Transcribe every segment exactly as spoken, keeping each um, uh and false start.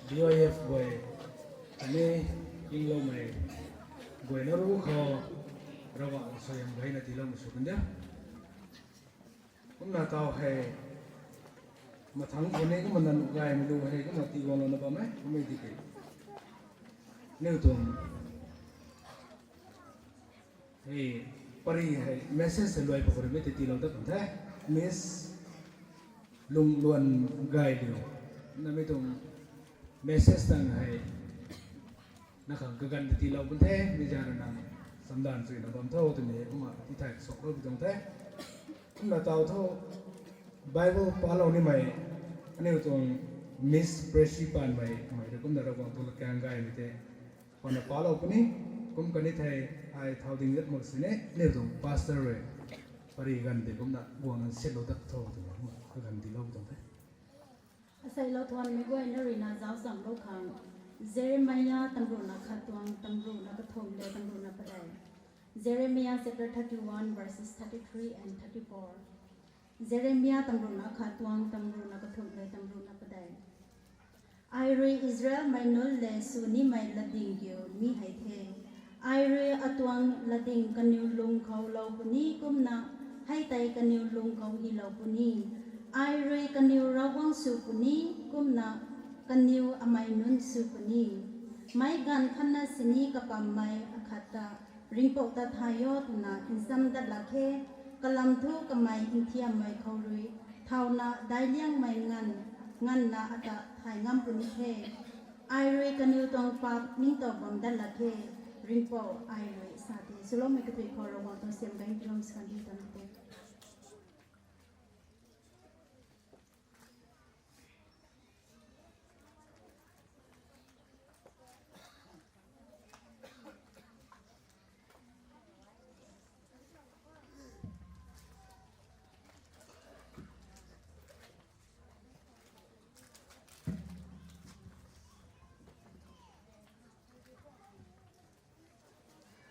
B Y F guay, khatni Kingloumei guayna ru khou Ravguangc suaihiam gayna tiiloumei sw kan de. Kumna taw hei, mathangc khou ni kumna nunc gaymei lu hei kumna tiiguanglouna bam e, kummei di ke. Aniu tuang hei, pary hei message hei luai pa khou rui mei tei tiilou dat kan the. Miss Lungluan Gayliu. Namei tuang message tang hei na khang kaganv tei tiilou kan the, mi zaeng rui nang chamdanv chuina bam tho twmei kumna tithay kasaklou pi tuang the. Kumna taw tho, Bible palou nimei, aniu tuang Miss Presi Panmei, kamei rui kumna Ravguangc tuang latkaeng gaymei tei pana palou puni, kum kani thei ai thau ding dat mak sini, aniu tuang pastor rui pary ganv tei kumna guangna setlou dat tho twmei kumna kaganv tiilou pi tuang the. Aseilou thuanmei guayna ruina zauc chamlou khang, Jeremiah tamruhna khat tuang tamruhna kathumh le tamruhna padeih. Jeremiah chapter thirty-one, verses thirty-three and thirty-four. Jeremiah tamruhna khat tuang tamruhna kathumh le tamruhna padeih. Ai rui Israelmei nunc le sw nimei latdyng kiu mi hei the. Ai rui atuang latdyng kaniw lung khou lou puni kumna, hei tei kaniw lung khou hylou puni. Ai rui kaniw Ravguangc sw puni kumna, kaniw amei nunc sw puni. Meic ganv khatna sini kapammei akhat ta, ringhpouc ta thay o twna nsam dat lak khe, kalam thu kamei nthiammei khou rui thauna daic liangmei nganv, nganvna ata thay ngam puni the. Ai rui kaniw tuang paap ningtow bam dat lak khe, ringhpouc ai rui sa the. Swloumei kathui khou Ravguangc tuang siam gaeng tiiloumei sw kan di tan the.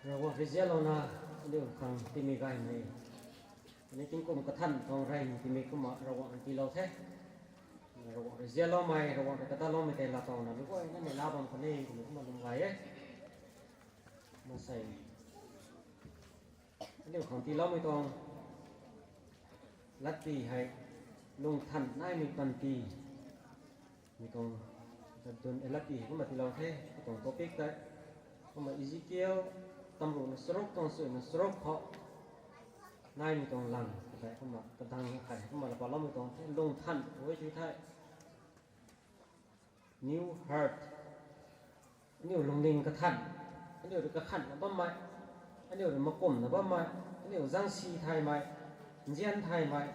Ravguangc rui zianlouna, aniu khang tiimei gaymei, ani tingkum kathan tuang rey ni tiimei kumna Ravguangc rui tiilou the. Ravguangc rui zianloumei, Ravguangc rui kadatloumei tei laatowna meic guayna ni laa bam khwan e twmei kumna lwm gay e. Masei, aniu khang tiiloumei tuang latpi hei, lungthan naimei panty. Mi tuang, latdun, eh, latpi hei kumna tiilou the, mi tuang topic tei. Kumna Ezekiel tamruhna charuk tuang suina charuk khou naimei tuang lam tei kumna kadang khat hei kumna laa paloumei tuang the, lungthan tu e tu thei. New heart. Aniu lungning kathan, aniu rui kakhanna bammei, aniu rui makumna bammei, aniu zaengsi thaymei, nzian thaymei,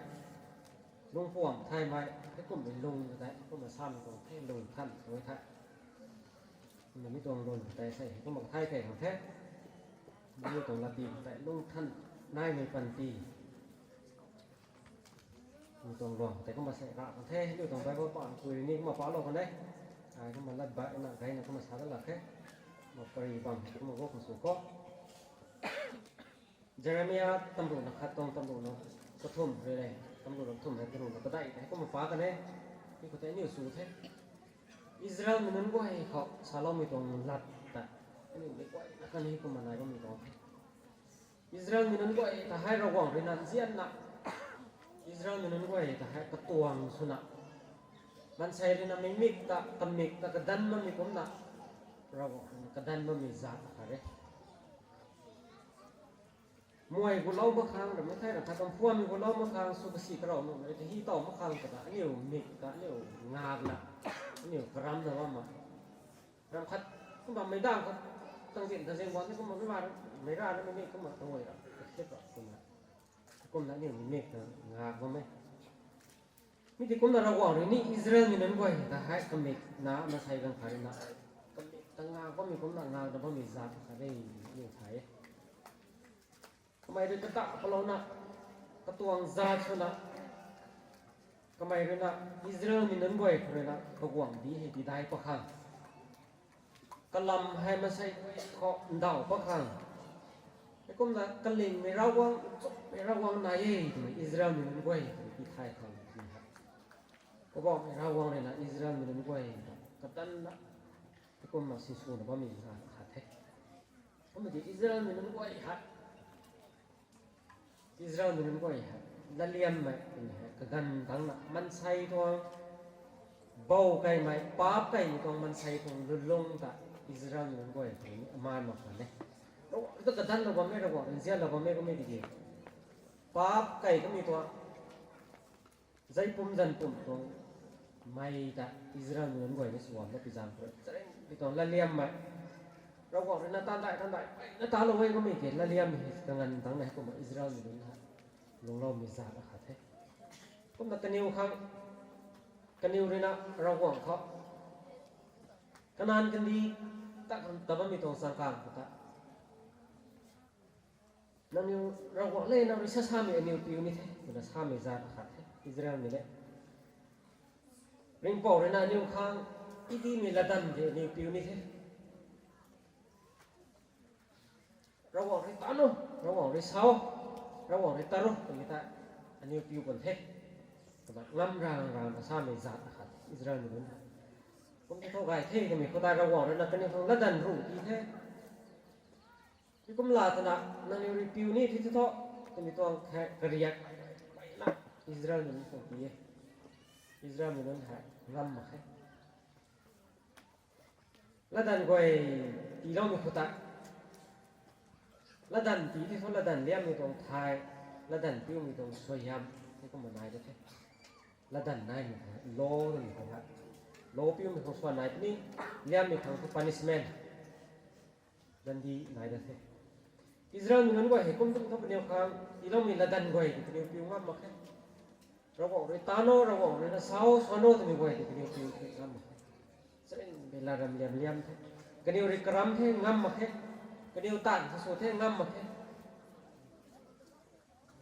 lungpuam thaymei, hei kummei lung tei kumna samei tuang the, lungthan tu e thei. Kumna mi tuang lung tei sei hei kumna kathay key khang the. Mi tuang latpi tei lungthan naimei panty. Mi tuang luang tei kumna sei ra kan the, mi tuang Bible paan pui ni kumna palou kan e. Ai kumna lat baihna gayna kumna sa dat lak khe. Kumna pary bam kumna go khang sw khou, Jeremiah tamruhna khat tuang tamruhna kathumh rui le, tamruhna kathumh rui tamruhna padeih tei kumna pa kan e. Mi khou tei aniu sw the. Israelmei nunc guay khou saloumei tuang lat ta, aniu meic guayna khatni kumna nai bammei tuang the. Israelmei nunc guay ta hei Ravguangc ruina nzianna, Israelmei nunc guay ta hei katuang swna, maansei ruina mei mik ta, kamik ta kadan bammei kumcna, Ravguangc ruina kadan bammei zaat khat re. Muai gulou mak khang, ramei thei ra khat tuang phuammei gulou mak khang, sw kasi karau nuhmei ta hi tow mak khang ta, aniu mik ta aniu ngakna, aniu karamna bammei ram khat, kumna meic dang khat, tangzin tangzin guang the kumna mei, meic rana mei mik kumna tangui ra, kakhet ra kumna, kumna aniu mik ta ngak bam e. Mi tei kumna Ravguangc rui ni Israelmei nunc guay ta hei kamik na maansei ganv khat ruina, kamik ta ngak bammei kumna ngakna bammei zaat khat re, aniu thay e. Kamei rui kata palouna, katuang zaat swna, kamei ruina Israelmei nunc guay khou ruina kaguangcdic hei tiidai pakhang, kalam hei maansei guay khou ndauh pakhang, heikumna kalingmei Ravguangc, nchumhmei Ravguangc nai e twmei Israelmei nunc guay twmei tithay khang twmei hei, Poubauhmei Ravguangc ruina Israelmei nunc guay ta Tanna, kumna sinswna bammei zat khat the. Kumna ki Israelmei nunc guay hei, Israelmei nunc guay hei latliammei twmei hei kaganv tangna maansei tuang, bou kaimei, paap kaimei tuang maansei tuang lulung ta Israelmei nunc guay tei ni aman mak kan e. Ravguangc ta kadanlou bam e, Ravguangc nzianlou bam e kummei tiki, paap kai kamei tuang, zai pum zan pum tuang mei ta Israelmei nunc guay ni suamna pi zaeng khou charynmei tuang latliammei, Ravguangc rui na taanv dai taanv dai na talou e kummei ki latliammei hei kaganv tangna hei kumna Israelmei nunc hei lungloumei zat akhat the. Kumna kaniw khang, kaniw rui na Ravguangc khou, Kanan kandih ta khang ta bammei tuang changkang khou ta, nangniw Ravguangc le, nang rui sa samei aniw piu ni the twna samei zat akhat the Israelmei le. Ringhpouc rui na aniw khang tidimei latdanv tei aniw piu ni the. Ravguangc rui taan o, Ravguangc rui sa o, Ravguangc rui tat ro twmei ta aniw piu kan the twna ngam rang rang ta samei zat akhat Israelmei nunc hei. Kum ti thu gay the twmei khou tei Ravguangc rui na kaniw khang latdanv ruh ti the. Mi kum la twna nangniw rui piu ni the thu, twmei tuang khe kariak na Israelmei nunc khang ti e. Israelmei nunc hei ngam mak khe. Latdanv guay tiiloumei khou ta, latdanv ti ti thu latdanv liammei tuang thay, latdanv piumei tuang suaihiam hei kumna nai da the. Latdanv naimei khang law twmei khang hei, law piumei khang swan nai puni, liammei khang thu punishment, dandi nai da the. Israelmei nunc guay hei kum tum thu kaniw khang tiiloumei latdanv guay tei kaniw piu ngam mak khe. Ravguangc rui taan o, Ravguangc rui na sa o, swan o twmei guay tei kaniw piu ngam mak khe. Charynmei latdanv liam liam the. Kaniw rui karam the, ngam mak khe. Kaniw taanv sw sw the, ngam mak khe.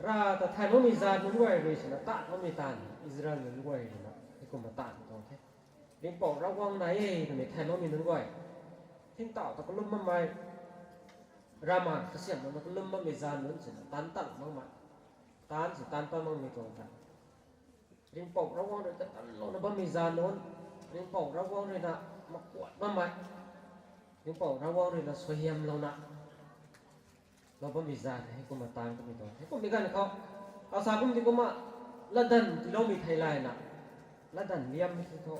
Rav ta thay makmei zat nunc guay rui swna taanv makmei taanv, Israel nunc guay rui na hei kumna taanv tuang the. Ringhpouc Ravguangc nai e twmei thay makmei nunc guay, thingtauh ta kalum makmei, Ramah kasiamhlouna kalum makmei zat nunc swna taanv tan makmei, taanv si taanv tan makmei tuang ta, Ringhpouc Ravguangc rui katanlouna bammei zat nunc, Ringhpouc Ravguangc rui na makuat bammei, Ringhpouc Ravguangc rui na suaihiamlouna lou bammei zat hei kumna taanv kamei tuang the. Kummei ganv khou, asa kum ti kumna, latdanv tiiloumei theilayna, latdanv liammei ti thu,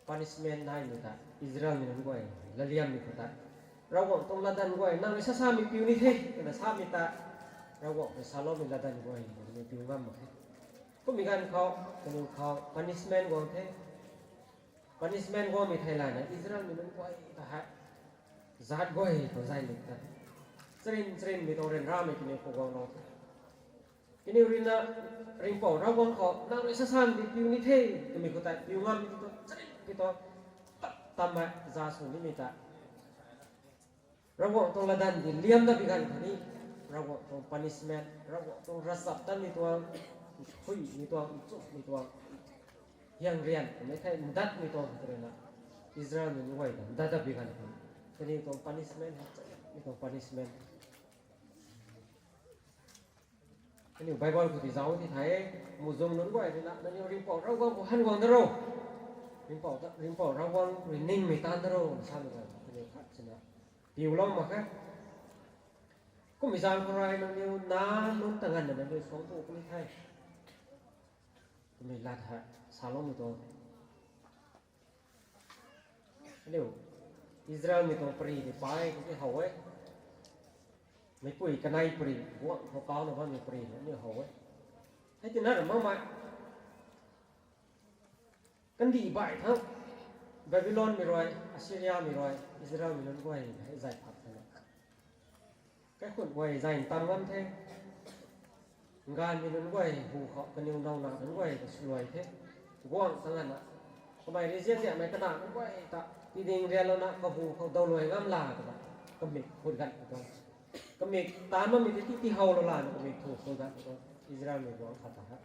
punishment naimei ta Israelmei nunc guay latliammei khou ta, Ravguangc tuang latdanv guay nang rui sa samei piu ni the twna samei ta, Ravguangc rui saloumei latdanv guay nang rui piu ngam mak khe. Kummei ganv khou kaniw khou punishment guang the. Punishment guangmei theilayna Israelmei nunc guay ta hei, zat guay khou zay lik ta the. Charyn charynmei tuang ryanramei kaniw khou guanglou the. Kaniw rui na Ringhpouc Ravguangc khou nang rui sa samei piu ni the twmei khou tei piu ngammei ti thu charynmei tuang, tap tammei za sw nimei ta, Ravguangc tuang latdanv ti liam dat bi ganv khou ni, Ravguangc tuang punishment, Ravguangc tuang ravchaptatmei tuang, thuimei tuang, nchumhmei tuang, hiang rian twmei thei ndatmei tuang khou rui na, Israelmei nunc guay ta ndat dat bi ganv khou, kaniw tuang punishment hei charynmei tuang punishment. Kaniw Bible khou ti zauc ti the, muhzwng nunc guay rui na, nangniw Ringhpouc Ravguangc khou han guang da ro, Ringhpouc, Ringhpouc Ravguangc rui ningmei taanv da ro, samei ganv kaniw khat sina piulou mak khe. Kummei zaeng khou rui nangniw nac nunc ta nganvna nangniw suangc tu puni the twmei lat hei saloumei tuang. Aniu Israelmei tuang pary tei pai khou ti how e. Meipui kanei pary, guangc khou kauna bammei pary aniu how e. Hei tina ra makmei, kandih baih thangc, Babylonmei rui, Assyriamei rui Israelmei nunc guay hei zay phak thena, kaikhunc guay zay ntam ngam the. Nganvmei nunc guay hu khou kaniw nowna nunc guay ta swluai the. Guangc ta nganvna, kamei rui zian zianmei kana nunc guay ta tiding rianlouna kahu khou dawluai ngam la twna, kamik khut ganv khou tuang, kamik taanv bammei tei ti tihowlou lana kamik thu khut ganv khou tuang Israelmei guangc khat ta hei,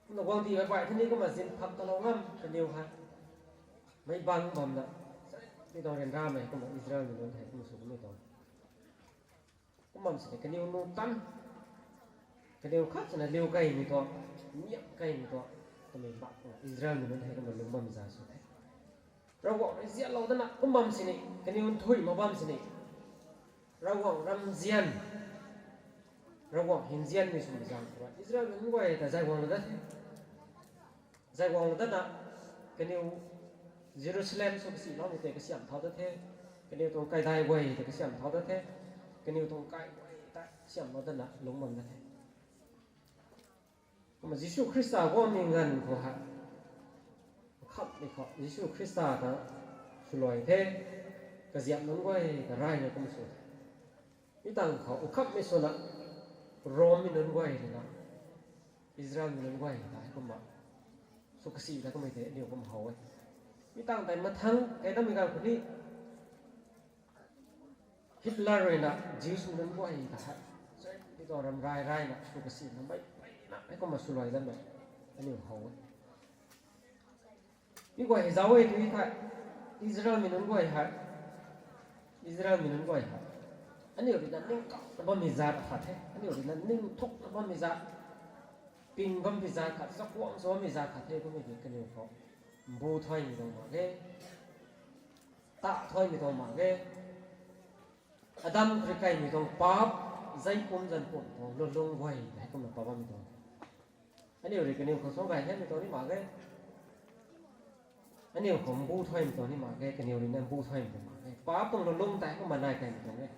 kumna guangcdic baih baih thei ni kumna zin phak talou ngam kaniw hei, meic bang bamna, mi tuang ryanramei kumna Israelmei nunc hei kum sw kummei tuang. Kum bam sini kaniw nu tan, kaniw khat sina liu kaimei tuang, niam kaimei tuang, Kamei bak twna Israelmei nunc hei kumna lungc bam za sw the. Ravguangc rui nzianlou datna kum bam sini, kaniw nthuih mak bam sini, Ravguangc ramzian, Ravguangc hei nzianmei swmei zaeng khou rui Israelmei nunc guay ta zay guanglou dat the. Zay guanglou datna, kaniw Jerusalem sw kasiloumei tei kasiamh thau dat the. Kaniw tuang kaidai guay tei kasiamh thau dat the. Kaniw tuang kai guay ta kasiamhlou datna lungc bam dat the. Kumna Jisu Khrista guangmei nganv khou hei, khamhmei khou Jisu Khrista ta swluai the, kaziap nunc guay ta rayna kum sw the. Mi tangv khou khamhmei swna Rommei nunc guay ruina Israelmei nunc guay ta hei kumna sw kasi ta kummei tei aniw kum how e. Mi tangv tei mathang kei dammei ganv khou ni Hitler ruina Jewsmei nunc guay ta hei, zay ti tuang ramrai rayna sw kasina mei peyna hei kumna swluai datmei aniw how e. Mi guay hei zauc e tu thei, Israelmei nunc guay hei, Israelmei nunc guay hei, aniu ruina ningkauhna bammei zat khat the, aniu ruina ningthukna bammei zat, ping bammei zat khat, chakhwang sw bammei zat khat the kummei tei kaniw khou mbu thaymei tuang mak ge, ta thaymei tuang mak ge. Adam khou rui kaimei tuang paap, zay pumc zanc pumc tuang lulung guay hei kumna pa bammei tuang the. Aniu rui kaniw khou suang gay hemei tuang ni mak ge. Aniu khou mbu thaymei tuang ni mak ge, kaniw ruina mbu thaymei tuang mak ge. Paap tuang lulung tei kumna nai kaimei tuang e.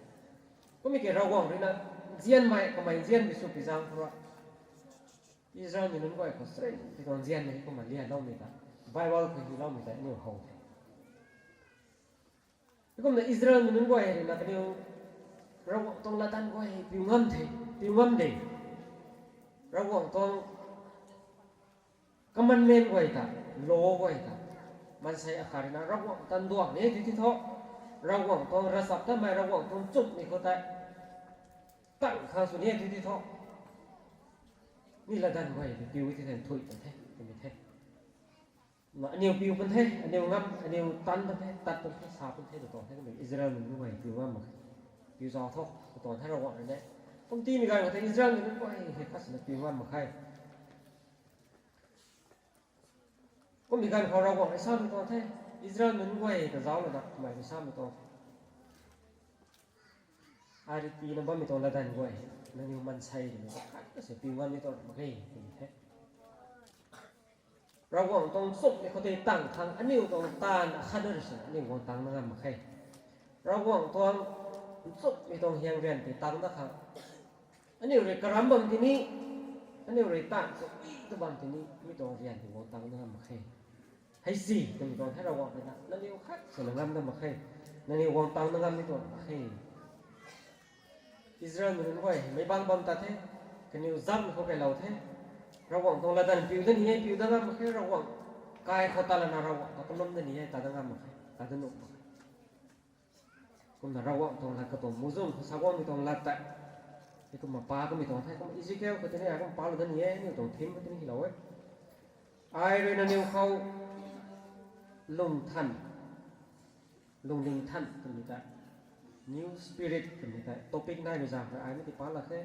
Kummei ki Ravguangc ruina nzianmei, kamei nzianmei sw pi zaeng khou rui Israelmei nunc guay khou strength ti tuang nzianmei kumna lianloumei ta, Bible khou hyloumei ta aniw how the. Heikumna Israelmei nunc guay ruina kaniw Ravguangc tuang latdanv guay piu ngam the, piu ngam de. Ravguangc tuang commandment guay ta, law guay ta, maansei akhat ruina Ravguangc tanduang ni ti ti thu, Ravguangc tuang ravchaptatmei, Ravguangc tuang nchumhmei khou tei tang khang sw ni ti ti thu, mi latdanv guay ti piu ti the, nthuih pun the twmei the. Na aniw piu pun the, aniw ngam, aniw tan pun the, tat pun the, sa pun the tw tuang the, kummei Israelmei nunc guay piu ngam mak khe. Piu zauc tho tw tuang the Ravguangc rui ne. Kum timei ganv khou tei Israelmei nunc guay hei khat swna piu ngam mak khe. Kummei ganv khou Ravguangc rui samei tuang the, Israelmei nunc guay ta zauclouna kamei rui samei tuang the. Ai rui tiina bammei tuang latdanv guay, nangniw maansei ruina khat khat se piu ngam ni tuang mak khe twmei the. Ravguangc tuang nchumhmei khou tei tang khang aniu tuang taanv akhatna rui sw aniu guang tang na ngam mak khe. Ravguangc tuang nchumhmei tuang hiang rian tei tang dat khang, aniu rui karam bam tini, aniu rui taanv chumhmei tu bam tini mi tuang rian tei guang tang na ngam mak khe. Hei si twmei tuang the Ravguangc ruina, nangniw khat swna ngam dat mak khe, nangniw guang tang na ngam ni tuang mak khe. Israelmei nunc guay meic bang bam ta the, kaniw zangmei khou kailou the. Ravguangc tuang latdanv piu dat ni e, piu dat ngam mak khe, Ravguangc kai khou ta lana Ravguangc ta kalum dat ni e, ta dat ngam mak khe, ta dat nuh mak khe. Kumna Ravguangc tuang lat katuang muhzwng khou sa guangmei tuang lat tei, hei kumna pa kamei tuang the, kumna Ezekiel khou tini ai kum palou dat ni e, aniu tuang theme khou tini hylou e. Ai rui nangniw khou lungthan, lungning than twmei tei, new spirit twmei tei topic naimei zaeng khou ai mi ti pa lak khe.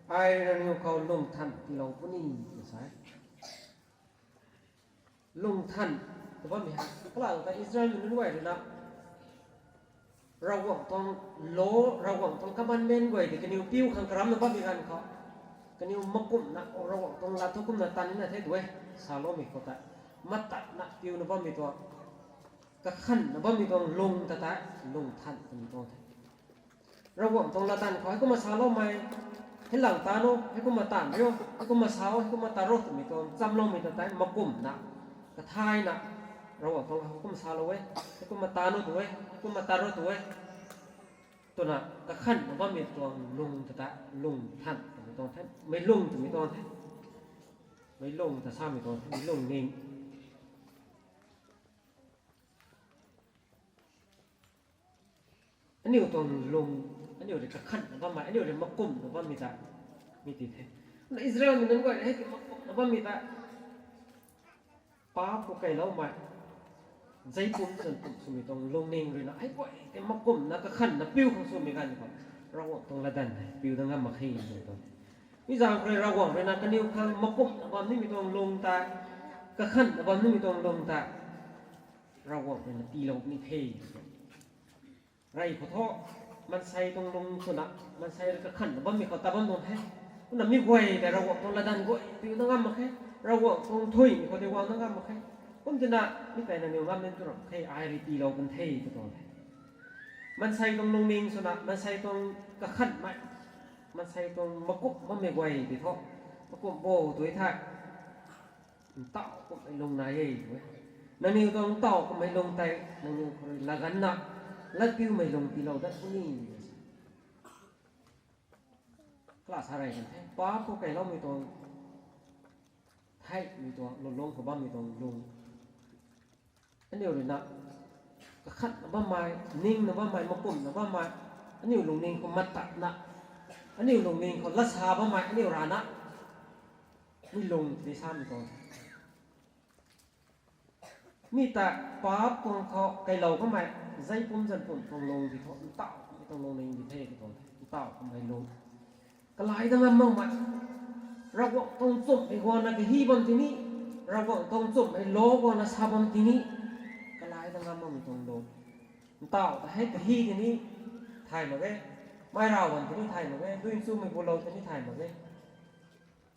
Ai rui nangniw khou lungthan tiilou puni tw sa e. Lungthan tw bammei hei kalam ta Israelmei nunc guay ruina Ravguangc tuang law, Ravguangc tuang commandment guay tei kaniw piu khang karamna bammei ganv khou, kaniw makumhna Ravguangc tuang lat thu kumna tan nina the tu e, saloumei khou tei matatna piuna bammei tuang, kakhanna bammei tuang lung ta tei lungthan twmei tuang the. Ravguangc tuang latdanv khou heikumna saloumei, hei lang tan o, heikumna taanv rio, heikumna sa o, heikumna tat ro twmei tuang chamloumei ta tei makumhna, kathayna, Ravguangc tuang heikumna salou e, heikumna taanv o tu e, heikumna tat ro tu e twna kakhanna bammei tuang lung ta tei lungthan twmei tuang the, meic lung twmei tuang the. Meic lung ta samei tuang the, meic lungning. Aniu tuang lung, aniu rui kakhanna bammei, aniu rui makumhna bammei ta mi ti the. Kumna Israelmei nunc guay hei ti makumhna bammei ta, paap khou kailoumei, zeipum zanpum swmei tuang lungning ruina hei guay tei makumhna kakhanna piu khang swmei ganv khou, Ravguangc tuang latdanv hei piu dat ngam mak khe twmei tuang. Mi zaeng khou rui Ravguangc ruina kaniw khang makumhna bam nimei tuang lung tei Kakhan na bam nimei tuang lung ta Ravguangc rui na tiilou puni the. Rey khou thu, maansei tuang lung swna, maansei rui kakhan na bammei khou ta bam tuang the. Kumna mi guay tei Ravguangc tuang latdanv guay piu na ngam mak khe. Ravguangc tuang thuimei khou tei guang na ngam mak khe. Kum tina, mi tei nangniw ngam nin tu ram khe, ai rui tiilou kan the tw tuang the. Maansei tuang lungning swna, maansei tuang kakhanmei, maansei tuang makumh bammei guay tei thu, makumh bo tui the. Ntaw kummei lung nai e tw e. Nangniw tuang ntaw kummei lung tei, nangniw khou rui laganna, latpiumei lung tiilou dat puni. Kala sa rey kan the, paap khou keyloumei tuang, theihmei tuang, lulung khou bammei tuang lung. Aniu rui na, kakhan na bammei, ning na bammei, makumh na bammei, aniu lungning khou matatna, aniu lungning khou latsa bammei, aniu rana, mi lung tei samei tuang. Mi ta paap tuang khou keylou kamei, zeipum zanpum tuang lung tei thu, ntaw kummei tuang lungning di the tw tuang the, ntaw kummei lung. Kalai da ngam makmei, Ravguangc tuang nchumhmei guangna kahi bam tini, Ravguangc tuang nchumhmei lou guangna sa bam tini, kalai da ngam makmei tuang lung. Ntaw ta hei kahi tini thay mak ge, mei rav bam tini thay mak ge, dui nchumhmei bulou tini thay mak ge,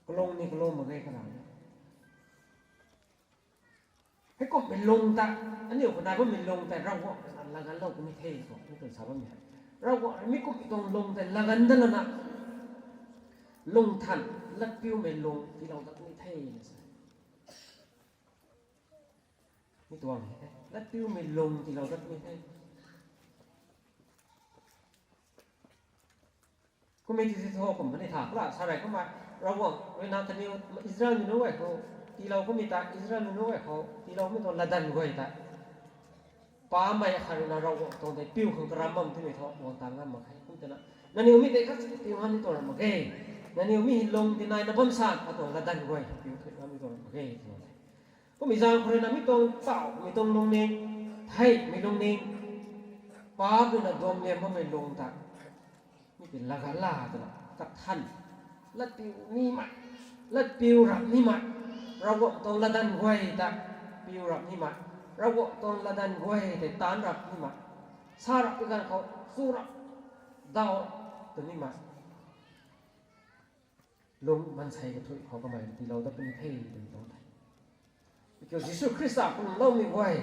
kalung ni kalung mak ge kana. Heikumhmei lung ta, aniu khou nai bammei lung tei Ravguangc rui na laganlou puni the khou, mi tuang sa bammei hei. Ravguangc rui mi kumhmei tuang lung tei lagan dat lana, lungthan, latpiumei lung tiilou dat puni the na sa. Mi tuang hei, latpiumei lung tiilou dat puni the. Kummei ti si thu kum puni tha, kala sa rey kumna, Ravguangc rui na kaniw Israelmei nunc guay khou tiilou kummei ta, Israelmei nunc guay khou tiiloumei tuang latdanv guay ta, paapmei khat rui na Ravguangc tuang tei piu khang karam bam timei thu guang ta ngam mak khe. Kum tina, nangniw mi tei khat piu ngam ni tuang ram mak ge. Nangniw mi hei lung tinaina bam san, atuang latdanv guay piu thuy ngam ni tuang ram mak ge tw tuang the. Kummei zaeng khou rui na mi tuang ntaw kummei tuang lungning, theihmei lungning, paap rui na duamliam bammei lung ta, mi tei laganla twna kathan, latpiu nimei, latpiu rap nimei, Ravguangc tuang latdanv guay ta piu rap nimei, Ravguangc tuang latdanv guay tei taanc rap nimei, sa rap pi ganv khou chu rap daw tw nimei lung maansei kathuic khou kamei tiilou dat puni the tw tuang the. Kiu Jisu Khrista kalwmloumei guay,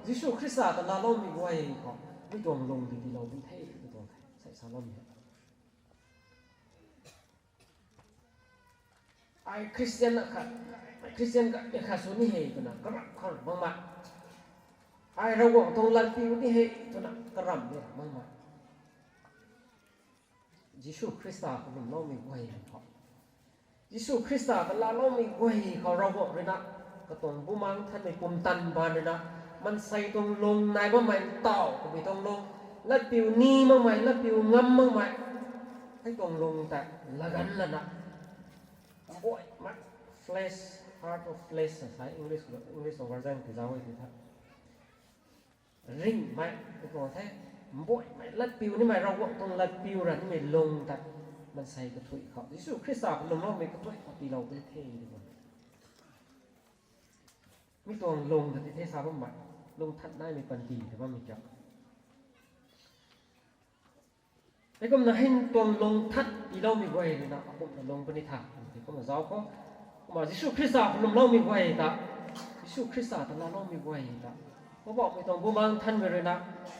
Jisu Khrista ta laaloumei guay khou mi tuang lung tei tiilou puni the tw tuang the, sei saloumei hei. Ai Christian khat, Christian khat, khat sw ni hei twna karam khang bangmei, ai Ravguangc tuang latpiu ni hei twna karam ni bangmei, Jisu Khrista kalwmloumei guay khou, Jisu Khrista ta laaloumei guay khou Ravguangc rui na, katuang Bumaengh Nthanmei pumtan baan rui na, maansei tuang lung nai bammei ntaw kummei tuang lung, latpiu ni makmei, latpiu ngam makmei, hei tuang lung tei laganlana, mbuaimei, flesh, heart of flesh sa, English, English version tei zauc e tei tha. Ringhmei, tw tuang the, mbuaimei, latpiu nimei, Ravguangc tuang latpiu ra nimei lung ta, maansei kathuic khou, Jisu Khrista kalwmloumei kathuic khou tiilou puni the tw tuang. Mi tuang lung ta ti the sa bammei, lungthan naimei panty ta bammei kiu. Heikumna hei tuang lungthan tiiloumei guay rui na akumhna lung puni tha, tei kumna zauc khou. Kumna Jisu Khrista kalwmloumei guay ta, Jisu Khrista ta laaloumei guay ta, Poubauhmei tuang Bumaengh Nthanmei rui na,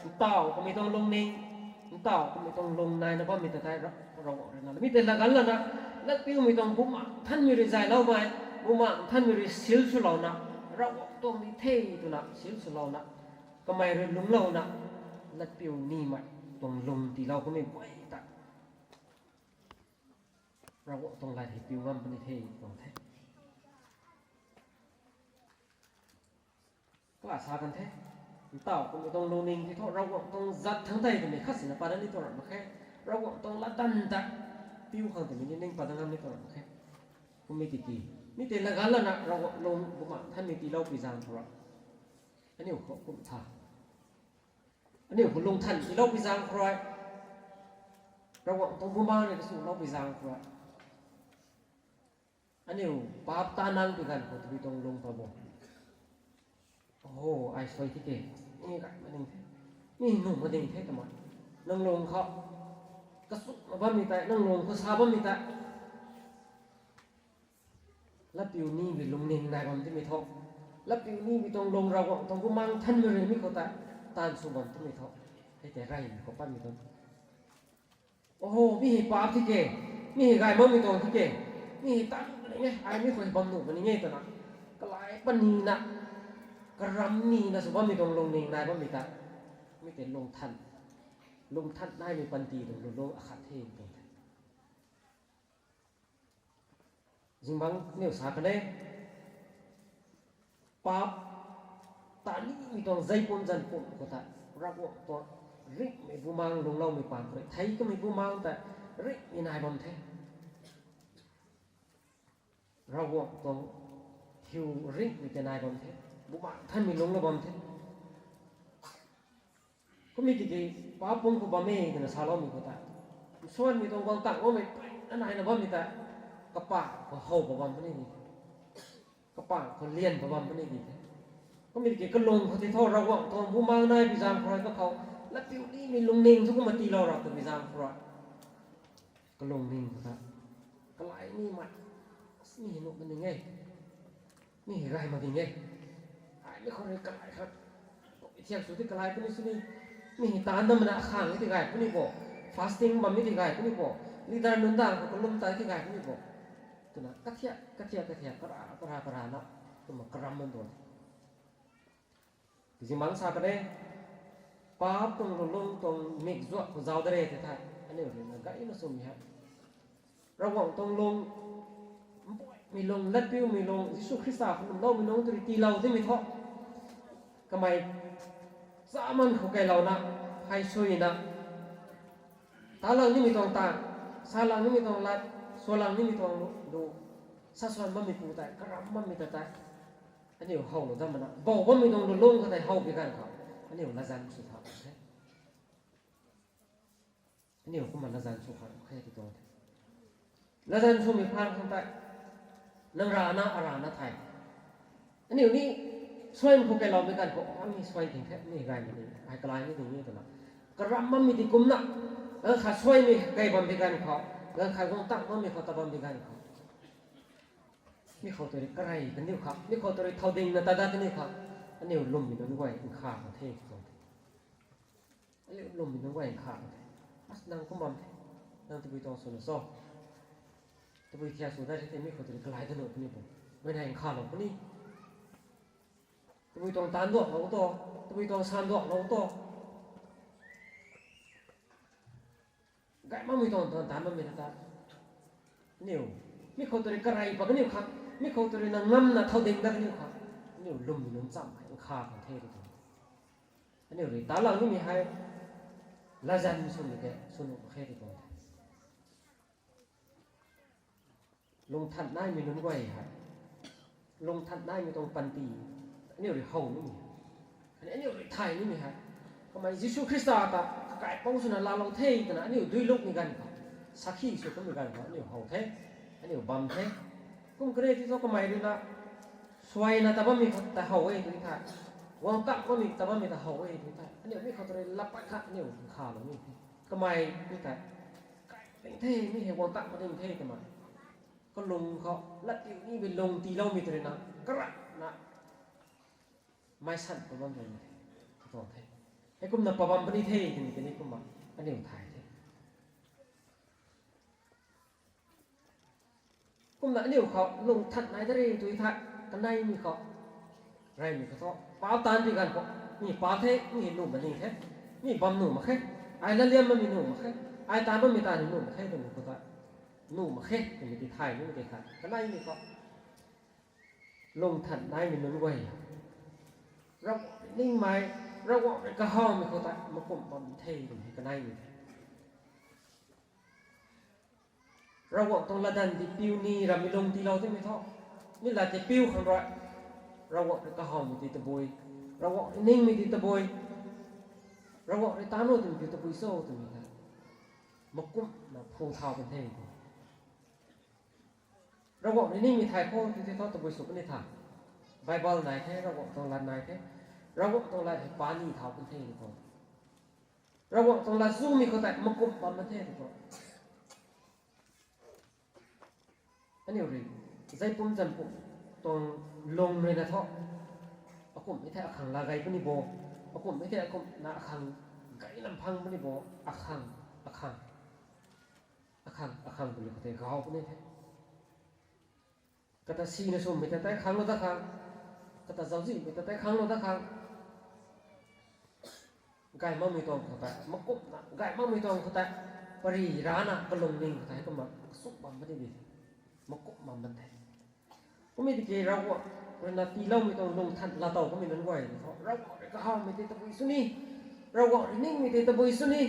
ntaw kummei tuang lungning, ntaw kummei tuang lung naina bammei ta tei Ra-, Ravguangc rui na mi tei laganlana, latpiumei tuang Bumaengh Nthanmei rui zayloumei, Bumaengh Nthanmei rui seal swlouna, Ravguangc tuang di the twna seal swlouna, kamei rui lungclouna, latpiu nimei tuang lung tiilou kummei guay ta, Ravguangc tuang lat hei piu ngam puni the tuang the. Kala sa kan the, ntaw kummei tuang lungning tei thu Ravguangc tuang zat thangc tei twmei khat sina pana ni tuang ram mak khe. Ravguangc tuang latdanv ta piu khang twmei ni ning pat ngam ni tuang ram mak khe. Kummei tiki, mi tei laganlana Ravguangc lung Bumaengh Nthanmei tiiloupui zaeng khou rui, aniu khou kum tha, aniu khou lungthan tiiloupui zaeng khou rui, Ravguangc tuang Bumaengh rui kasuloupui zaeng khou rui, aniu paap ta nang pi ganv khou tabui tuang lung ta bo. Ho, ai suai thi ke, mi gay ma ding the, mi nuh ma ding the twmei, nang lung khou kachuna bammei tei, nang lung khou sa bammei tei, latpiu nimei lungning nai bam timei tho, latpiu nimei tuang lung Ravguangc tuang Bumaengh Nthanmei rui mi khou tei taanv sw bam timei tho, hei tei reymei khou patmei tuang. Oho, mi hei paap thi ke, mi hei gay makmei tuang thi ke, mi hei taanv nuh puni e, ai mi khou hei bam nuh puni e twna, kalai panina, karam nina sw bammei tuang lungning nai bammei tei, mi tei lungthan, lungthan naimei panty tuang lulung akhat the tuang the. Zingbangc niw sa kan e, paap tat nimei tuang zei pum zan pum khou tei, Ravguangc tuang ringhmei Bumaengh lungcloumei paan khou rui thei kamei Bumaengh tei ringhmei nai bam the. Ravguangc tuang thiu ringhmei tei nai bam the. Bumaengh Nthanmei lungclou bam the. Kummei tiki, paap pum khou bam e twna saloumei khou tei, nsuanmei tuang guang tangloumei peyna naina bammei tei, kapangc khou how pa bam puni di the, kapangc khou lian pa bam puni di the. Kummei tiki kalung khou tei thu Ravguangc tuang Bumaengh nai pi zaeng khou rui kakhou, latpiu nimei lungning thu kumna tiilou ra twbi zaeng khou rui, kalungning khou tei, kalai nimei, mi hei nuh ma ding e, mi hei gay ma ding e, ai mi khou rui kalai khat, thiak sw ti kalai puni sini, mi hei taanv na mana akhang e ti gay puni bo, fasting bam e ti gay puni bo, leader nunc dang khou kalum ta e ti gay puni bo, twna kathiak kathiak kathiak kara kara karana, kumna karam man tuang the. Zingbangc sa kan e, paap tuang lulung tuang mik zuak khou zauc da re tei the, aniu ruina gayna swmei hei, Ravguangc tuang lung, mpuimei lung, latpiumei lung, Jisu Khrista khou lwmloumei nunc tw rui tiilou timei thu, kamei, chaman khou kailouna, hei suina, talang nimei tuang taanv, salang nimei tuang lat, sualang nimei tuang lu, saswan bammei pu tei, karam bammei ta tei, aniu howlou dat mana, bou bammei tuang lulung khou tei how pi ganv khou, aniu latzan sw khang the. Aniu kumna latzan sw khang khe ti tuang the. Latzan swmei phaan khang tei, nang rana arana thei, aniu ni suaimei khou kailoumei ganv khou, a mi suai ting the, mi gay ma ding, ai kalai ni ding e twna, karam bammei ti kumna, ganv khat suaimei gay bam pi ganv khou, ganv khat guang tang bammei khou ta bam pi ganv khou, mi khou tei rui karey kaniw khang, mi khou tei rui thow dingna tat dat kaniw khang, aniu lwmmei nunc guay nkha khang the tuang the. Aniu lwmmei nunc guay nkha khang the. As nang kum bam the, nang tabui tuang swna cho, tabui thiak sw dat re the, mi khou tei rui kalai dat nuh puni bo, mei nai nkhalou puni, tabui tuang taanv duaklou to, tabui tuang san duaklou to, gay makmei tuang tuang taanv bammei ta ta, aniu, mi khou tei rui karey pat kaniw khang, mi khou tei rui na ngamna thow ding dat kaniw khang, aniu lwmmei nunc cham hei nkha khang the tu tuang. Aniu rui talang nimei hei, latzan swmei tei sw nuh mak khe tu tuang the. Lungthan naimei nunc guay hei, lungthan naimei tuang panty, aniu rui how nimei, khatni aniu rui thay nimei hei, kamei Jisu Khrista ta kakaipouc swna laalou the twna aniu duilummei ganv khou, sakhi sw kummei ganv khou aniu how the, aniu bam the. Kum kare ti thu kamei rui na, suaina ta bammei khou ta how e tu thei, guang tang bammei ta bammei ta how e tu thei, aniu mi khou tei rui laa pat khat aniu nkhalou ni the. Kamei mi tei, kai ding the, mi hei guang tang ma ding the twmei, kalung khou latpiu nimei lung tiiloumei tei rui na, karana, meic san pa bam tuang the, katuang the. Heikumna pa bam puni the twmei tei ni kumna, aniu thay the. Kumna aniu khou lungthan nai da re tu thei, kaneimei khou, reymei khou thu, paap taanv pi ganv khou, mi paap the, mi hei nuh ma ding the, mi bam nuh mak khe, ai latliam bammei nuh mak khe, ai taanv bammei taanv nuh mak khe twmei khou ta, nuh mak khe twmei ti thay nimei tei khat, kaneimei khou, lungthan naimei nunc guay, Ravguangc rui ningmei, Ravguangc rui kahawmei khou tei makumh bam the twmei kaneimei the. Ravguangc tuang latdanv ti piu ni rammei lung tiilou timei thu, mi lat tei piu khang rui, Ravguangc rui kahawmei ti tabui, Ravguangc rui ningmei ti tabui, Ravguangc rui taanc nuh twmei ti tabui cho twmei tei makumhna phu thau kan the tu. Ravguangc rui ningmei thay khou ti tei thu tabui sw puni tha. Bible nai the, Ravguangc tuang lat nai the. Ravguangc tuang lat hei pani thau kan the tw tuang. Ravguangc tuang lat zumei khou tei makumh bam kan the tw tuang. Aniu rui, zai pum zan pum tuang lung rui na thu, akumhmei thei akhang laa gay puni bo, akumhmei thei akumhna akhang gay lam phang puni bo, akhang, akhang, akhang, akhang puni khou tei gau puni the. Kata sina swmei ta tei khang lou da khang, kata zauczihmei ta tei khang lou da khang. Gay makmei tuang khou tei, makumhna gay makmei tuang khou tei, pary rana kalungning khou tei kumna kasuk bam puni di, makumh bam ban the. Kummei tiki Ravguangc rui na tiiloumei tuang lungthan laatow kummei nunc guay ni thu, Ravguangc rui kahawmei tei tabui sw ni, Ravguangc rui ningmei tei tabui sw ni,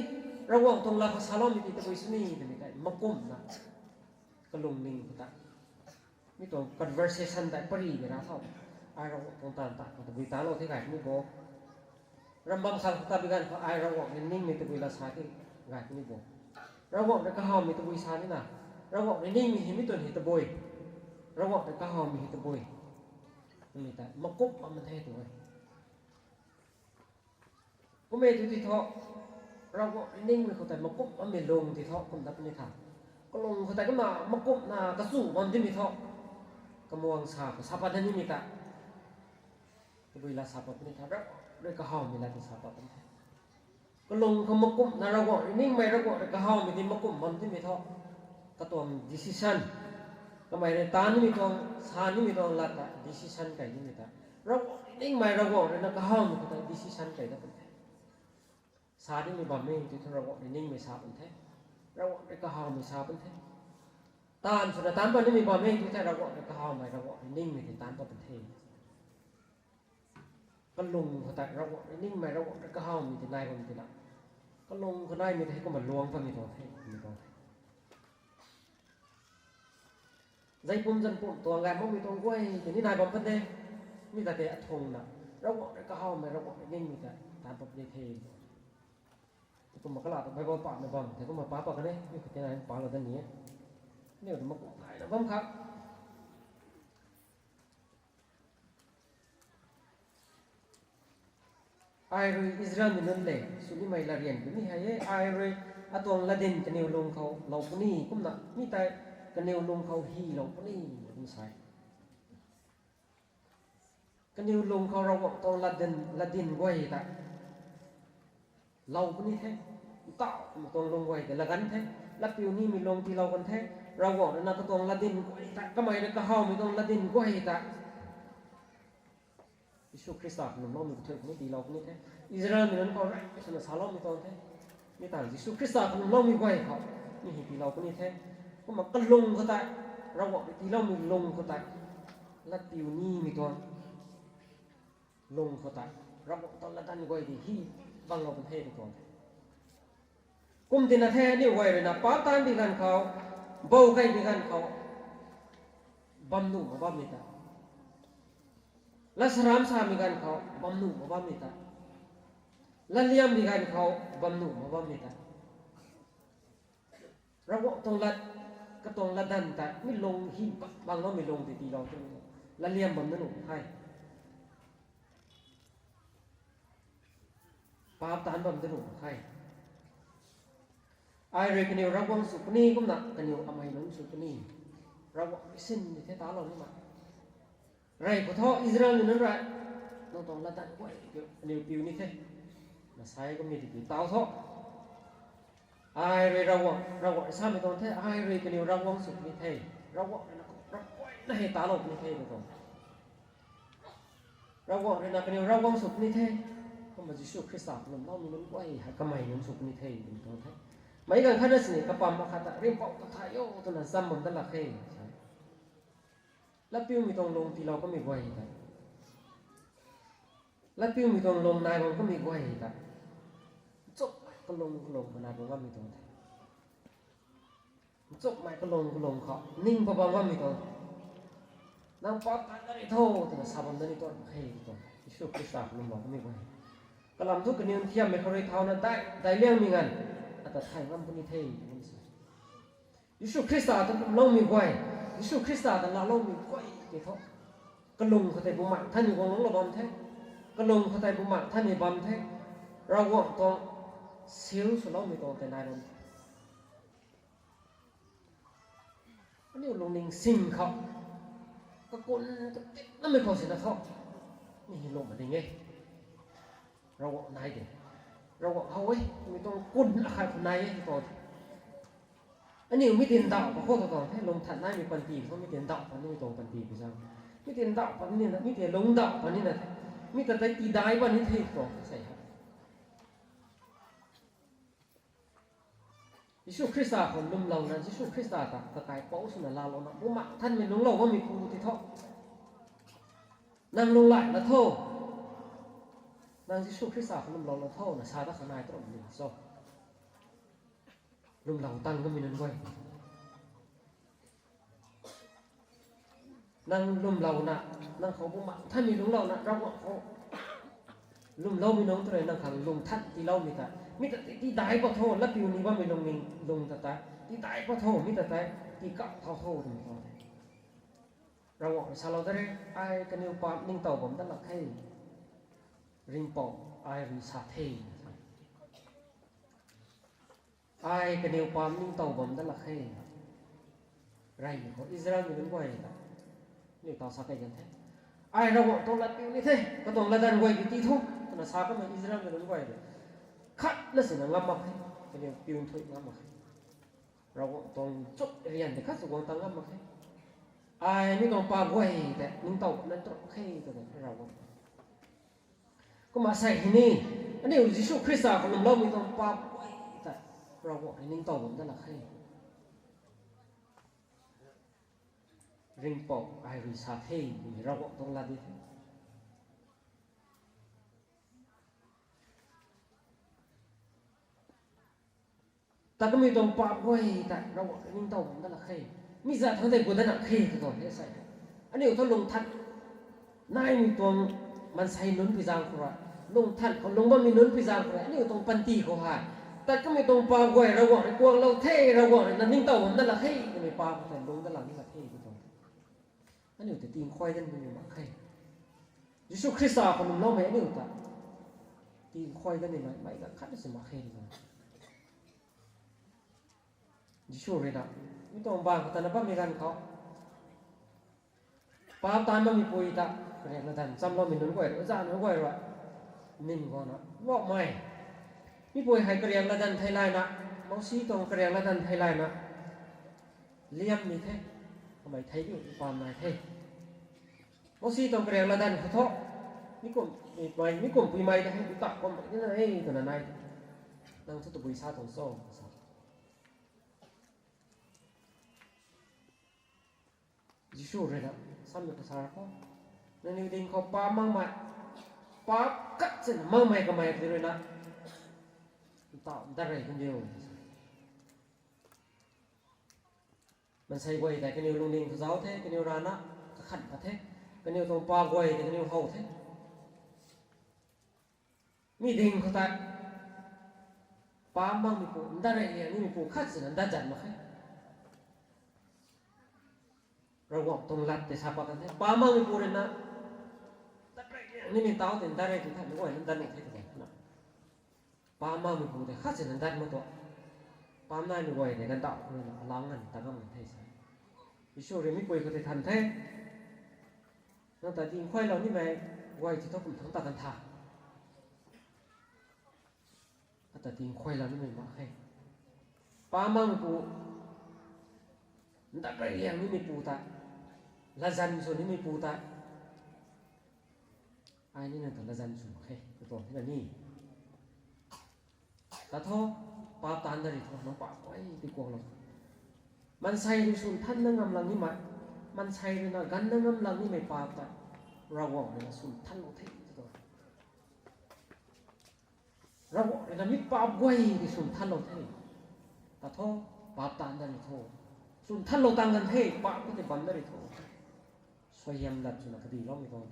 Ravguangc tuang lat khou saloumei tei tabui sw ni twmei tei makumhna kalungning khou tei, mi tuang conversation tei pary ni ra tho. Ai Ravguangc tuang taanv ta khou tabui taanclou the gay puni bo. Ram bam khang khou ta bi ganv khou ai Ravguangc rui ningmei tabui lat sa the gay puni bo. Ravguangc rui kahawmei tabui sa nina, Ravguangc rui ningmei hei mi tuang hei tabui, Ravguangc rui kahawmei hei tabui, twmei tei makumh bam the tw e. Kummei tu ti thu, Ravguangc rui ningmei khou tei makumh bammei lung ti thu kum dat puni tha. Kalung khou tei kumna makumhna kachu bam timei thu, kamuang sa khou sa pat na nimei ta, tabui lat sa pat puni tha, Ravguangc rui kahawmei lat ti sa pat puni the. Kalung khou makumhna Ravguangc rui ningmei, Ravguangc rui kahawmei ti makumh bam timei thu, katuang decision, kamei rui taan nimei tuang, sa nimei tuang lat ta decision kai nimei ta, Ravguangc rui ningmei, Ravguangc rui na kahawmei khou tei decision kai dat puni the. Sa nimei bammei ti thu Ravguangc rui ningmei sa puni the, Ravguangc rui kahawmei sa puni the. Taanv swna taanc pat nimei bammei ti thei Ravguangc rui kahawmei, Ravguangc rui ningmei tei taanc pat puni the. Kalung khou tei Ravguangc rui ningmei, Ravguangc rui kahawmei tei nai bam tina, kalung khou naimei tei kumna luang patmei tuang the, mi tuang the. Zai pum zan pum tuang gay makmei tuang guay tei ni nai bam pat de. Mi ta tei athungna, Ravguangc rui kahawmei, Ravguangc rui ningmei ta taanc pat puni the. Kumna kala ta Bible pamei bam the, kumna pa pat kan e, mi khou tei nai palou dat ni e. Aniu ta makumh naina bam kha. Ai rui Israelmei nunc le swnimei latryan puni hei e, ai rui atuang latdyn kaniw lung khou lou puni, kumna mi tei kaniw lung khou hylou puni, kum sa e. Kaniw lung khou Ravguangc tuang latdyn, latdyn guay ta lou puni the. Ntauhmei tuang lung guay tei lat kan the. Latpiu nimei lung tiilou kan the. Ravguangc rui na katuang latdyn guay ta, kamei rui kahawmei tuang latdyn guay ta, Jisu Khrista kalwmloumei kathuic khou ni tiilou puni the. Israelmei nunc khou rey swna saloumei tuang the. Mi tangv Jisu Khrista kalwmloumei guay khou mi hei tiilou puni the. Kumna kalung khou tei, Ravguangc rui tiiloumei lung khou tei, latpiu nimei tuang lung khou tei, Ravguangc tuang latdanv guay tei hy banglou kan the tw tuang the. Kum tina the, aniu guay rui na paap taanc bi ganv khou, bou key bi ganv khou, bam nuh mak bammei ta, lat saram samei ganv khou bam nuh mak bammei ta, latliam bi ganv khou bam nuh mak bammei ta, Ravguangc tuang lat, katuang latdanv ta mi lung hy bangloumei lung tei tiilou twmei, latliam bam nuh mak khe. Paap taanc bam nuh mak khe. Ai rui kaniw Ravguangc sw puni kumna kaniw amei nunc sw puni. Ravguangc rui sin ni the talou ni ma. Rey khou thu Israelmei nunc rui, nang tuang latdanv guay kiu aniu piu ni the, na sa e. Kummei tiki taw thu, ai rui Ravguangc, Ravguangc rui samei tuang the, ai rui kaniw Ravguangc sw puni the. Ravguangc rui na, Ravguangc na hei talou puni the tw tuang. Ravguangc rui na kaniw Ravguangc sw puni the. Kumna Jisu Khrista kalwmloumei nunc guay hei kamei nunc sw puni the twmei tuang the. Meic ganv khatna sini kapam akhat ta ringhpouc ta thay o twna zam bam dat lak khe. Latpiumei tuang lung tiilou kamei guay ta, latpiumei tuang lung nai bam kamei guay ta, nchumhmei kalung kalung khou nai bam kamei tuang the. Nchumhmei kalung kalung khou ning pa bam kamei tuang the. Nang paap taanc dat ri tho twna sa bam dat ni tuang khe tw tuang the. Jisu Khrista kalwmlou kamei guay, kalam thu kaniw nthiammei khou rui thauna dai, daic liangmei nganv ata thay ngam puni the twna sa. Jisu Khrista ta lwmloumei guay, Jisu Khrista ta laaloumei guay tei thu, Kalung khou tei bumaengh thanmei guang lungclou bam the. Kalung khou tei bumaengh thanmei bam the. Ravguangc tuang seal swloumei tuang tei nai bam the. Aniu lungning sing khou, kakun katitnamei khou sina tho, mi hei lung ma ding e. Ravguangc nai de, Ravguangc how e, mi tuang kun akhat khou nai e tw tuang. Aniu mi tin ndauh pa khou tw tuang the, lungthan naimei panty khou mi tin ndauh pa nimei tuang panty pi zang. Mi tin ndauh pa nina, mi tin lungc ndauh pa nina the. Mi ta tei tiidai pa ni the tw tuang the sei hei. Jisu Khrista khou lwmlouna, Jisu Khrista ta kakaipouc swna laalouna, bumaengh thanmei lungclou bammei pu ti tho. Nang lunghlaic la tho. Nang Jisu Khrista khou lwmlou la tho na sa dat khang nai tw ram ni cho. Lwmlou tang kamei nunc guay. Nang lwmlouna, nang khou bumaengh thanmei lungclouna, Ravguangc khou lwmloumei nunc tw rui nang khang lungthan tiiloumei ta, mi ta ti, tiidai pa tho, latpiu ni bammei lungning lung ta ta, tiidai pa tho, mi ta tei, tii kap thau tho twmei tuang the. Ravguangc rui salou da re, ai kaniw paap ningtow bam dat lak khe. Ringhpouc ai rui sa the. Ai kaniw paap ningtow bam dat lak khe. Rey khou Israelmei nunc guay ta, aniu taw sa kei kan the. Ai Ravguangc tuang latpiu ni the, katuang latdanv guay ki tii tho, twna sa kamei Israelmei nunc guay ta, khatna sina ngam mak khe. Kaniw piu nthuih ngam mak khe. Ravguangc tuang chuk rian tei khat sw guang tang ngam mak khe. Ai mi tuang paap guay tei ningtow na tru khe tw tuang the Ravguangc. Kumna sei hei ni, aniu Jisu Khrista khou lwmloumei tuang paap guay tei Ravguangc rui ningtow bam dat lak khe. Ringhpouc ai rui sa the, twmei Ravguangc tuang lat di the. Tat kamei tuang paap guay ta Ravguangc rui ningtow bam dat lak khe. Mi zat thangc tei gut dat lak khe tw tuang the sei. Aniu thu lungthan naimei tuang maansei nunc pi zaeng khou rui, lungthan khou lung bammei nunc pi zaeng khou rui, aniu tuang panty khou hei, tat kamei tuang paap guay Ravguangc rui kuaklou the, Ravguangc rui na ningtow bam dat lak khe, twmei paap khou tei lungc dat lak ni lak khe tw tuang the. Aniu tei tinkhuay dat nimei mak khe. Jisu Khrista khou lwmloumei aniu ta tinkhuay dat nimei meic ganv khat na si mak khe tw tuang. Jisu rui na, mi tuang bang khou tana bammei ganv khou, paap taanv bammei pui ta, kariak latdanv chamloumei nunc guay rui, zanc nunc guay rui, ning guangna, Ravguangc mei, mi pui hei kariak latdanv theilayna, Mousi tuang kariak latdanv theilayna liammei the, kamei thei diu pam nai the. Mousi tuang kariak latdanv khou thu, mi kum, mi, mi kumhpui mei ta hei, ta kum ni na e twna nai the. Nang thu tabui sa tuang cho, sa. Jisu rui na, samei khou sa khou, nangniw ding khou paap makmei, paap khat sina makmei kamei ti rui na, ntaw dat rey kan diu. Maansei guay tei kaniw lungning khou zauc the, kaniw rana kakhan pat the, kaniw tuang paap guay tei kaniw how the. Mi ding khou tei, paap makmeipu, ndat rey liang nimeipu khat sina ndat zan mak khe. Ravguangc tuang lat tei sa pat kan the. Paap makmeipu rui na, ndat rey liang nimei taw tei ndat rey tu the, meic guay na ndat nuh the tw tuang na. Paap makmeipu tei khat sina ndat mak tuang. Paap naimei guay tei ganvdauh khou rui na alau nganv ta ngam kan the sa. Jisu rui mipui khou tei than the. Nang ta tinkhuaylou nimei guay ti thu kum thangc ta kan tha. Ata tinkhuaylou nimei mak khe. Paap makmeipu, ndat rey liang nimeipu ta, latzan sw nimeipu ta, ai ni nang ta latzan sw mak khe, tw tuang thena ni. Ta thu, paap taanv dat rui thu, nang paap guay ti kuaklou. Maansei rui swn than na ngam lang nimei, maansei rui na ganv na ngam lang nimei paap ta, Ravguangc rui na swn thanlou the, tw tuang. Ravguangc rui na mi paap guay ti swn thanlou the. Ta thu, paap taanv dat rui thu, swn thanlou tang kan the, paap khou tei bam dat rui thu, suaihiam lat swna kadiloumei tuang.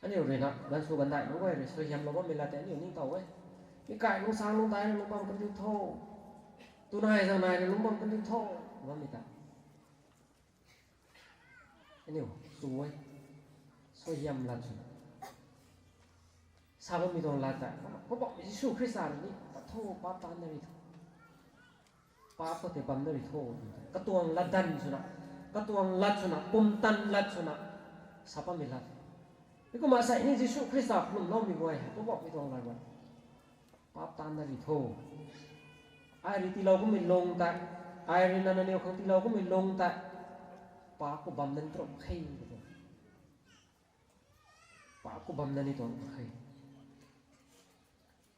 Aniu rui na, ganv sw ganvdaih nunc guay rui suaihiamlou bammei lat tei aniu ningtow e. Mi kai lungsaeng lungdai rui lungc bam kan diu tho. Tunai zangnai rui lungc bam kan diu tho, bammei ta. Aniu, suai, suaihiam lat swna sa bammei tuang lat ta, Poubauhmei Jisu Khrista rui ni, ta tho, paap taanv na ri tho. Paap khou tei bam na ri tho, twna katuang latdanv swna, katuang lat swna, pumtan lat swna, sa bammei lat. Heikumna sa ni Jisu Khrista lwmloumei guay hei Poubauhmei tuang lat rui paap taanv na ri tho. Ai rui tiilou kummei lung tei, ai rui na nangniw khang tiilou kummei lung tei, paap khou bam nan tuang khe, tw tuang. Paap khou bam nan ni tuang khe.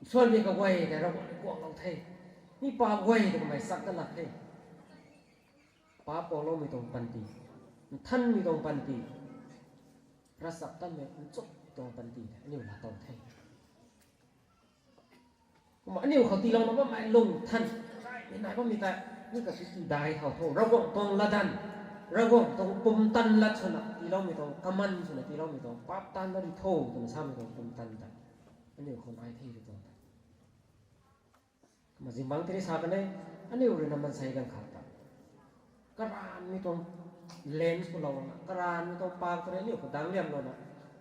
Nsuanmei kaguay tei Ravguangc rui kuaklou the. Mi paap guay ta kamei chak dat lak the. Paap kuakloumei tuang panty, nthanmei tuang panty, ravchaptatmei nchumhmei tuang panty tei aniu laa tow the. Kumna aniu khou tiilouna bammei lungthan, raymei nai bammei tei, mi kati tidai thau tho, Ravguangc tuang latdanv, Ravguangc tuang pumtan lat swna tiiloumei tuang, kaman swna tiiloumei tuang, paap taanv na ri tho, twna samei tuang pumtan tei aniu khou nai the, tw tuang the. Kumna zingbangc tini sa kan e, aniu rui na maansei ganv khat ta karanvmei tuang lens khou lou lana, karanvmei tuang paak ta rui aniu khou dangc liamlouna,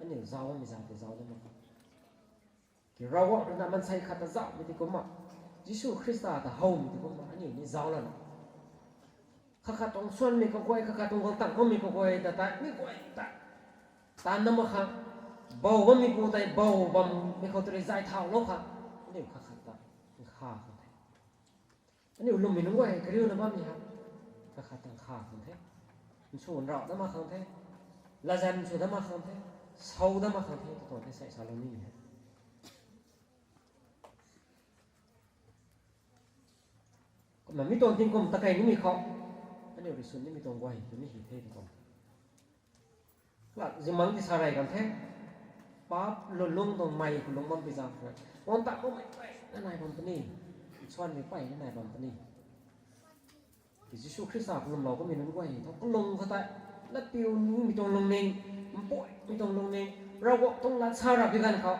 aniu zauc bammei zat tei zauc dat mak khe. Ki Ravguangc rui na maansei khat ta zauhmei tei kumna, Jisu Khrista ta howmei tei kumna aniu ni zauc lana, khat khat tuang nsuanmei kaguay, khat khat tuang guang tang bammei kaguay ta tei, mi guay ta taanv na mak khang, bou bammei pu tei bou bammei khou tei rui zay thaulou khang, aniu khat khat ta nkha khang the. Aniu lwmmei nunc guay kariuna bammei ha, khat khat ta nkha khang the. Nsu nrauh dat mak khang the. Latzan sw dat mak khang the. Sau dat mak khang the, tw tuang the, sei salou nimei hei. Kumna mi tuang tingkum ta kei nimei khou, aniu rui swn nimei tuang guay tw ni hi the, tw tuang. Kumna zingbangc ti sa rey kan the. Paap lwnlung tuang mei khou lungc bam pi zaeng khou, guang tang bammei peyna nai bam puni, nsuanmei peyna nai bam puni. Ki Jisu Khrista khou lwmlou kamei nunc guay tho, kalung khou tei, latpiu nimei tuang lungning, mpuimei tuang lungning, Ravguangc tuang lat sa ra pi ganv khou,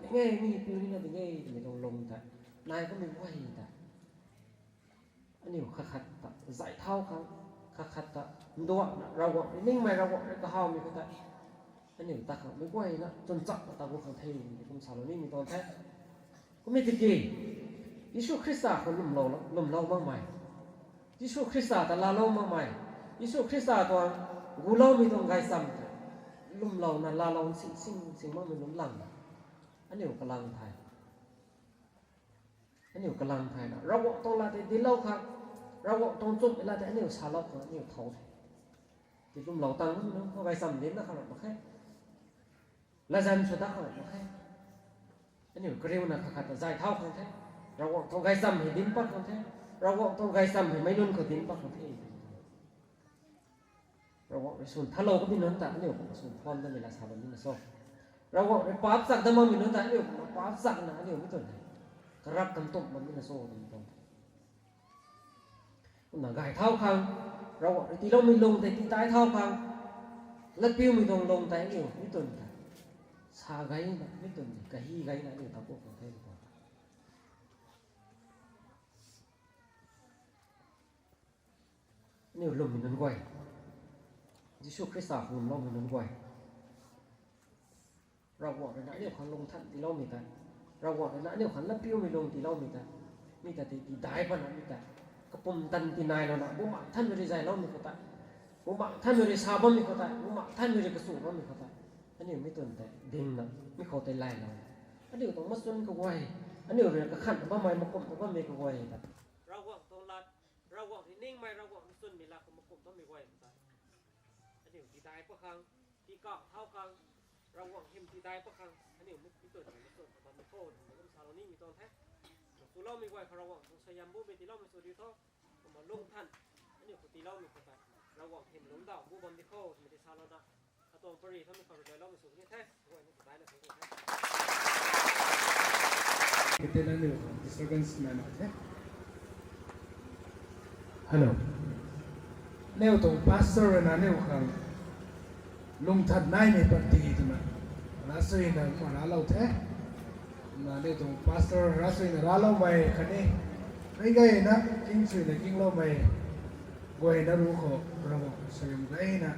ding e, mi piu nina ding e twmei tuang lung tei nai kamei guay tei, aniu khat khat ta zay thau khang, khat khat ta nduangna Ravguangc rui ningmei, Ravguangc rui kahawmei khou tei aniu ta khang mei guayna chwn chakna ta gu khang the, kum salou nimei tuang the. Kummei tiki, Jisu Khrista khou lwmlou, lwmlou makmei, Jisu Khrista ta laalou makmei, Jisu Khrista tuang guloumei tuang gaychamv tei lwmlouna laalou sing sing sing makmei nunc lang, aniu kalang thei, aniu kalang thei na Ravguangc tuang lat tei dinclou khang, Ravguangc tuang nchumhmei lat tei aniu salou khang aniu thow the. Ti lwmlou tang nunc khou gaychamv dinc na khang mak khe. Latzan sw dat khang mak khe. Aniu kariuna khat khat ta zay thau khang the. Ravguangc tuang gaychamv hei dinc pat khang the. Ravguangc tuang gaychamv hei meic nunc khou dinc pat khang the. Ravguangc rui swn thalou kamei nunc ta aniu kumna swn phaan datmei la sa bam ni na cho. Ravguangc rui paap chak dat makmei nunc ta aniu kumna paap chakna aniu mi tuang the, karap kan tumh bam ni na cho, twmei tuang the. Kumna gay thau khang, Ravguangc rui tiiloumei lung tei titai thau khang, latpiumei tuang lung tei aniu mi tuang the, sa gayna, mi tuang tei kahi gayna aniu ta ku khang the, tw tuang the. Aniu lwmmei nunc guay, Jisu Khrista khou lwmloumei nunc guay, Ravguangc rui na aniu khang lungthan tiiloumei tei, Ravguangc rui na aniu khang latpiumei lung tiiloumei tei, mi ta tei tidai patna mi tei, kapumtan tinailouna Bumaengh Nthanmei rui zayloumei khou tei, Bumaengh Nthanmei rui sa bammei khou tei, Bumaengh Nthanmei rui kachu bammei khou tei, aniu mi tuang tei dingna mi khou tei laylou, aniu tuang machun kaguay, aniu rui kakhan bammei, makumh bammei kaguay ta, Ravguangc tuang lat, Ravguangc rui ningmei, Ravguangc machunmei lat khou makumh bammei guay khou tei, aniu tidai pat khang, tii kau thau khang, Ravguangc hym tidai pat khang aniu mi tuang tei machun khou bam ni kho, twmei kum salou nimei tuang the. Swloumei guay khou Ravguangc tuang suaihiam bumei tiiloumei sw diu tho. Kumna lungthan aniu khou tiiloumei khou tei, Ravguangc hym lungcdauh bu bam di kho, twmei tei salouna, katuang pary thamei khou rui gayloumei sw ni the, guay ni tadaina the, the. Kati na aniu disturbance nai mak the. Hello. Aniu tuang pastor rui na aniu khang lungthan naimei panty twna, rasuina kumna raclou the. Na aniu tuang pastor rasuina racloumei khatni, meic gayna kingsuina kingloumei guayna ruc khou Ravguangc suaihiam gayna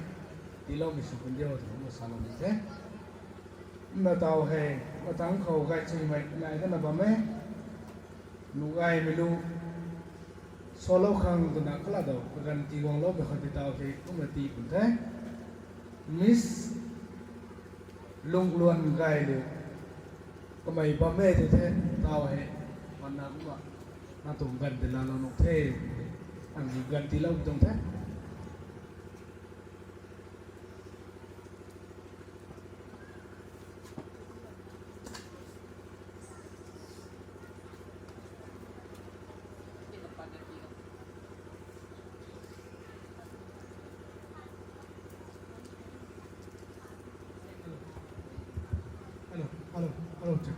tiiloumei sw pun diu twna kumna salou ni the. Kumna taw hei, matang khou gaychuimei nai dana bam e. Lu gaymei lu salou khang twna kala daw kaganv tiiguangloumei khou tei taw hei kumna tii pun the. Miss Lungluan Gayliu kamei bam e tei the, taw hei, mana kumna, na tuang ganv tei laalou nuh the, ang ganv tiilou tuang the. Hello, hello, hello, check.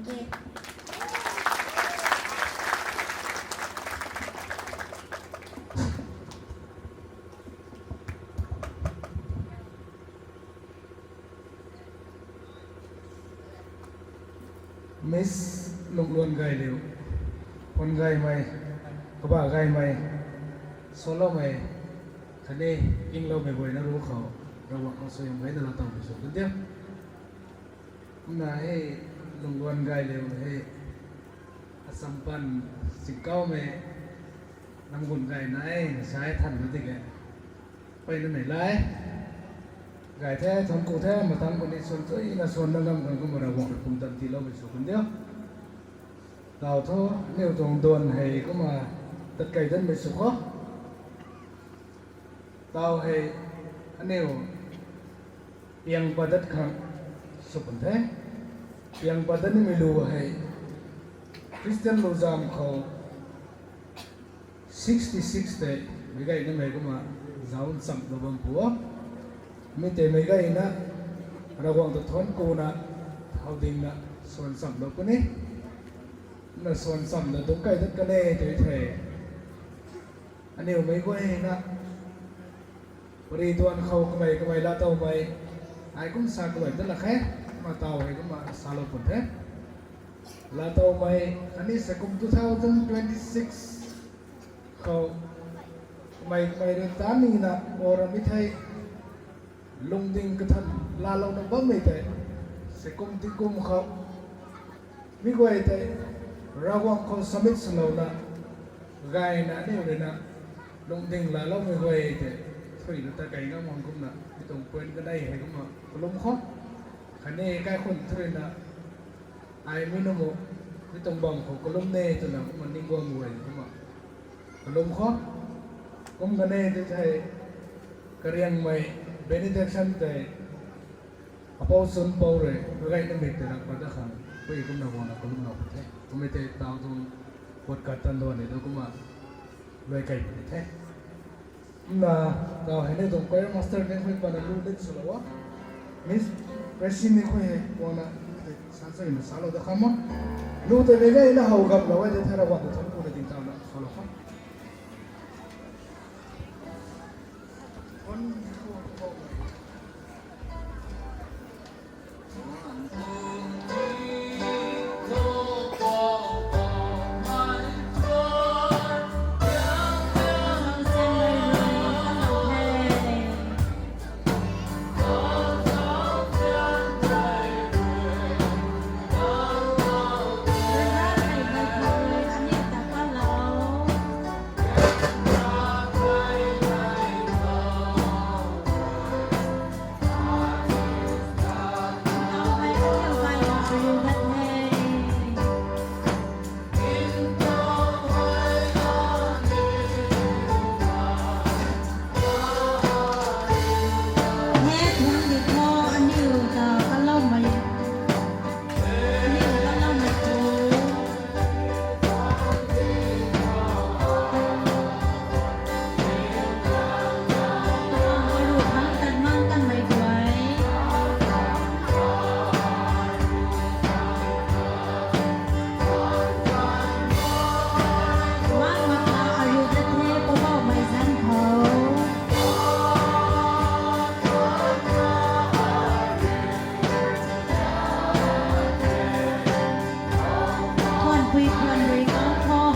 Miss Lungluan Gailiu, Phun Gaymei, Kaba Gaymei, Soloumei, khatni Kingloumei guayna ruc khou, Ravguangc khou suaihiam gayna laatowmei sw kan diu. Kumna hei Lungluan Gailiu hei Assam pan singkawmei namgun gay nai na sa e thanna tiki, mpeyna mei lai. Gay the, thuanc ku the, matang puni swan chuina swanna ngam kan kumna Ravguangc rui pumtan tiiloumei sw kan diu. Taw thu, aniu tuang duan hei kumna tat kei danmei sw khou. Taw hei aniu piang padat khang sw pun the. Piang padat nimei lu hei Christian lu zam khou sixty six tei meic gayna mei kumna zauc nchamlou bam pu o. Mi tei meic gayna Ravguangc ta thuanc kuna, thau dingna swan nchamlou puni. Na swan nchamna dungc kei dat kan e tw thei, aniu meic guayna pary duan khou kamei kamei laatowmei, ai kum sa kamei ta lak khe, kumna taw hei kumna salou pun the. Laatowmei khatni se kum two thousand twenty six khou kamei kamei rui tanv nina or mi thei lungding kathan laalouna bammei tei, se kum tingkum khou mi guay tei Ravguangc khou submit swlouna gayna aniu ruina lungding laaloumei guay tei, thuy lu ta kai ngam khang kumna mi tuang point kanei hei kumna kalum khou, khatni kaikhun thu ruina ai mi nuh mu, mi tuang bam khou kalum ne twna kumna ning guang guay kumna kalum khou, kum kan e tw thei, kariangmei benediction tei apou chwn pou rui kagayna mik tei lak pat da khang pui kumna guangna kalumlou pw the. Kummei tei taw tuang puat kat tan duan ni tu kumna luai kei puni the. Kumna taw hei ni tuang choir master ni khui pana lu lit swlou o. Miss Presi ni khui hei guangna lu tei sansuina salou da kham o. Lu tei meic gayna how gaplou e tei thei Ravguangc ta thuanc kuna ding tawna salou kham.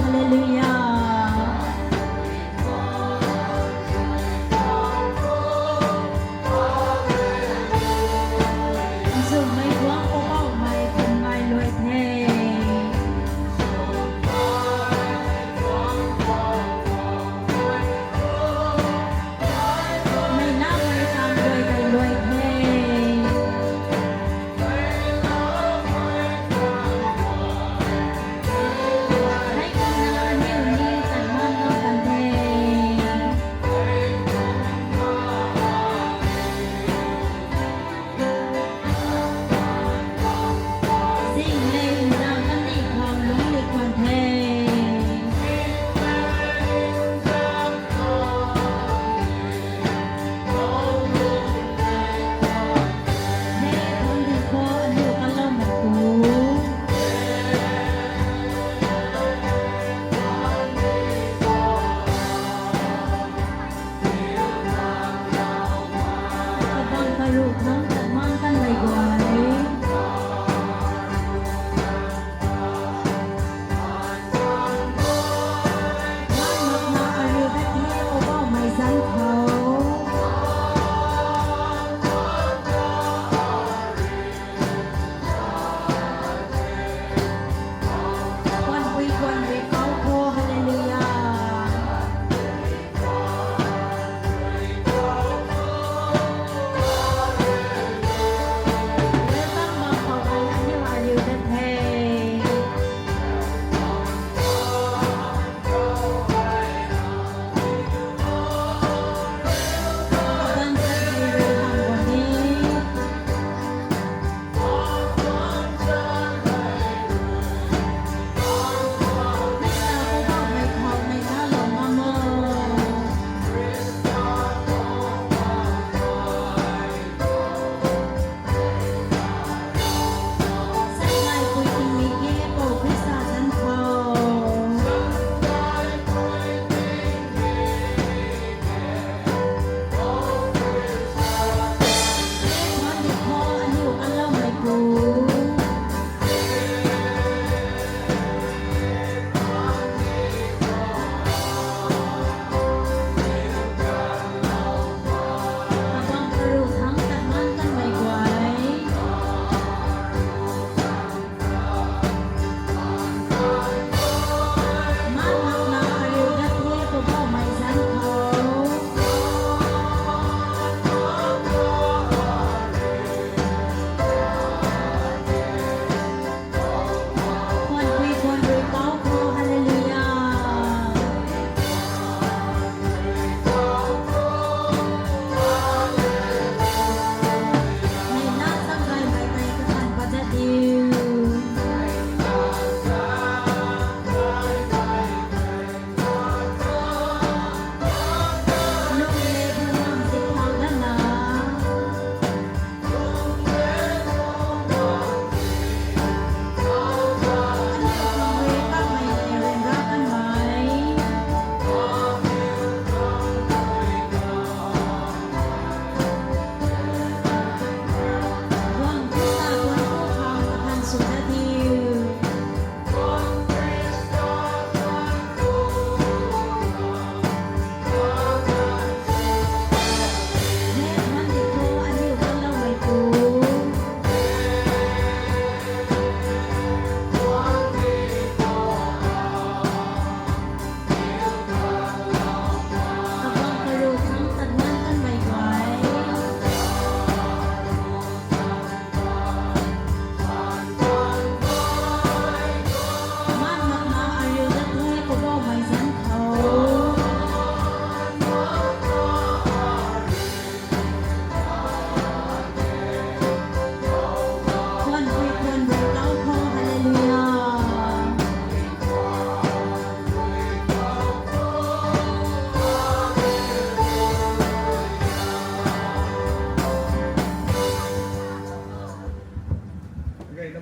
Hallelujah. Nzumei guang Poubauhmei khum ngai luai the. Mei na mei tan luai kai luai the.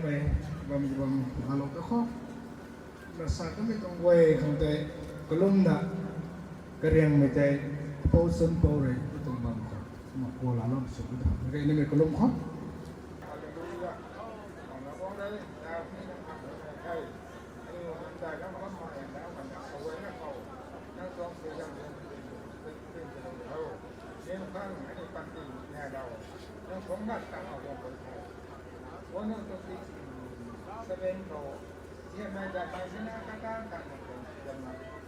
Bam bam alou ta khou, na sa kamei tuang guay khang tei, kalumna, kariangmei tei, pou chun pou rui, mi tuang bam khou, ma kua la lam sw ta, rui nimei kalum khou.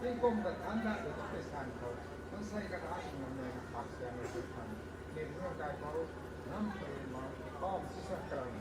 Tingkum kathanc dat tei san khou, mansei kathanc sw ngam e na pak siam e tw khang, ni nunc kai khou, nam pari ma, bam si sa kalam,